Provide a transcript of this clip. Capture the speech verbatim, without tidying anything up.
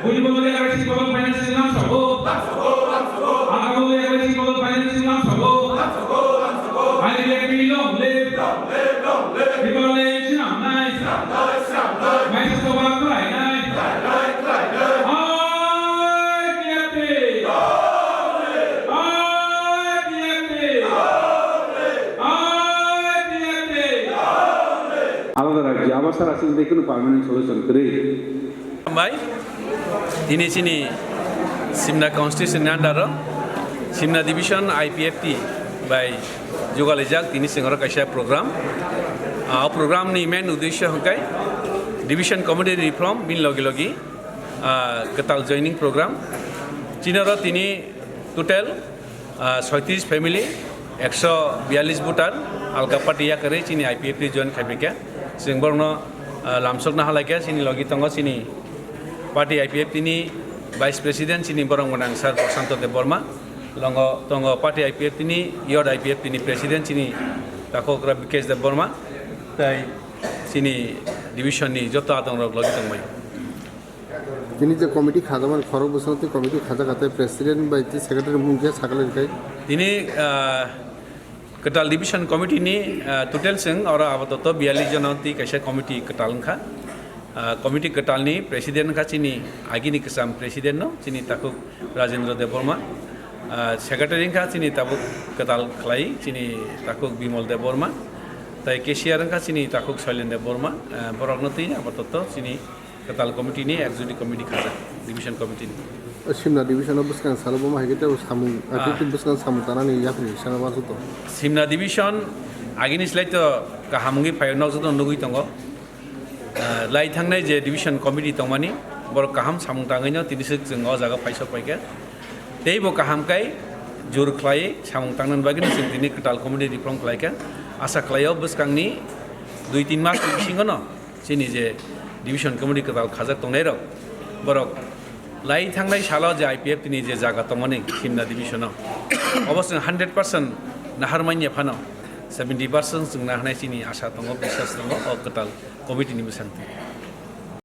Bujibolo Aggressive Bolo Financing Lamsabo. Agabolo Aggressive Bolo Financing Lamsabo. I P F T long live. People le chinamnai. Maisa soba khlainai. I P F T. I P F T. I P F T. Alada rajya, abar sara sing de kunu permanent solution kwrwi. Hambai, tini chini Simna constituency ni under o Simna division I P F T bai jugalijak tini singoro kaisa program. Ah, o program ni main uddesho hwnkhe division committee reform, bini logi logi, ah, kwtal joining program. Chinoro tini total ah, soitris family, ekso biyallis voter, alka party yakarwi chini I P F T join khaiphaikha. Chwng borokno, ah, lamsokna halaikha, chini logi tongo chini party I P F T ni Vice President, chini borok gwnang Sir Prashanto Debbarma. Longo tongo party I P F T ni, youth I P F T ni President, chini takhokra Bikesh Debbarma. Tai chini division ni joto adongrok logi tongbai. Tini je committee khajakmani khorok bwskango tei committee khajak kha tei president bai tei secretary mung khe sakali rwkhe. Tini, ah, kwtal division committee ni, ah, total chwng oro apatot biyallis jono tei kaisa committee kwtal wngkha. Ah, committee kwtal ni president wngkha chini agini kwcham president no, chini takhuk Rajendra Debbarma. Ah, secretary wngkha chini tabuk kwtal khlai chini takhuk Bimal Debbarma. Tai cashier wngkha chini takhuk Shailen Debbarma. Ah, borokno tei apatot chini Kwtal committee ni executive committee khajak, division committee ni. O Simna division o bwskang salo bo ma hai khe tei samung, ah, tei bwskang samung tanani yapri sana ma joto. Simna division agini slai to kaham wngwi phaio, nok joto nugwi tongo. Ah, lai thangnai je division committee tongmani, borok kaham samung tangwi no tini swk chwng o jaga phaisok paikha. Tei bo kaham kai jur khlai samung tangnani bagwi no chwng tini kwtal committee reform khlaikha. Asa khlaio bwskangni dui tin mas ni bisingo no chini je division committee kwtal khajak tongnai rok, borok lai thangnai salo je I P F T ni je jaga tongmani Simna division o, obo chwng hundred percent nahar manya phano seventy percent chwng naharnai chini asa tongo, biswas tongo o kwtal committee ni bwskango.